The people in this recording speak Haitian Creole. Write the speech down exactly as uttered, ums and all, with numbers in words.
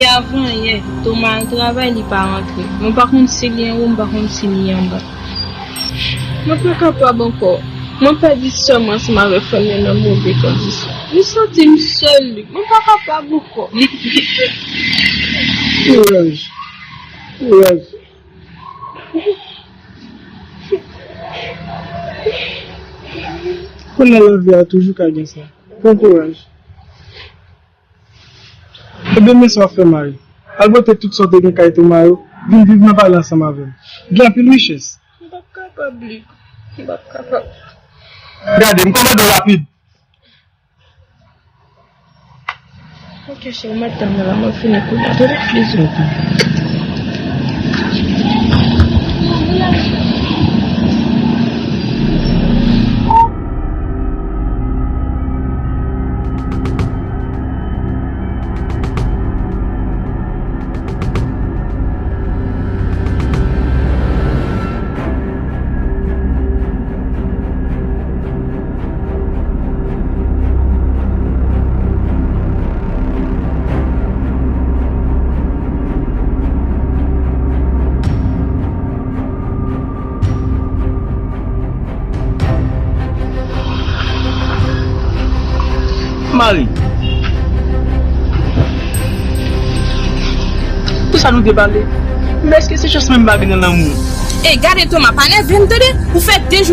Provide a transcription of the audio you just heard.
Avan yè, Toma al travay, li pa rantre. Mwen pa konn si li anwo, m pa konn si li anba. Mwen pa kapab ankò. Mwen pèdi sè mwen ansanm avèk frè m yo nan move kondisyon. M santi m sèl, Lik. Mwen pa kapab ankò. Kouraj. Kouraj. Kounye a lavi a toujou ka gen sa. Pran kouraj. Ebyen, men sa w ap fè, Mari. Al pote tout sa w te gen kay Toma yo, vin viv nan palè ansanm avè m. Gen anpil richès. M p ap kapab, Lik. M p ap kapab. Gade, m kòmande w rapid. Ok, cheri, m ap tann ou la, m ap fini kounye a. Tande, plezi. Mari. Pou sa nou te pale. Men èske se chans mwen m pa gen nan lanmou? Ey, gade Toma, pa nève m tande. Ou fè de jou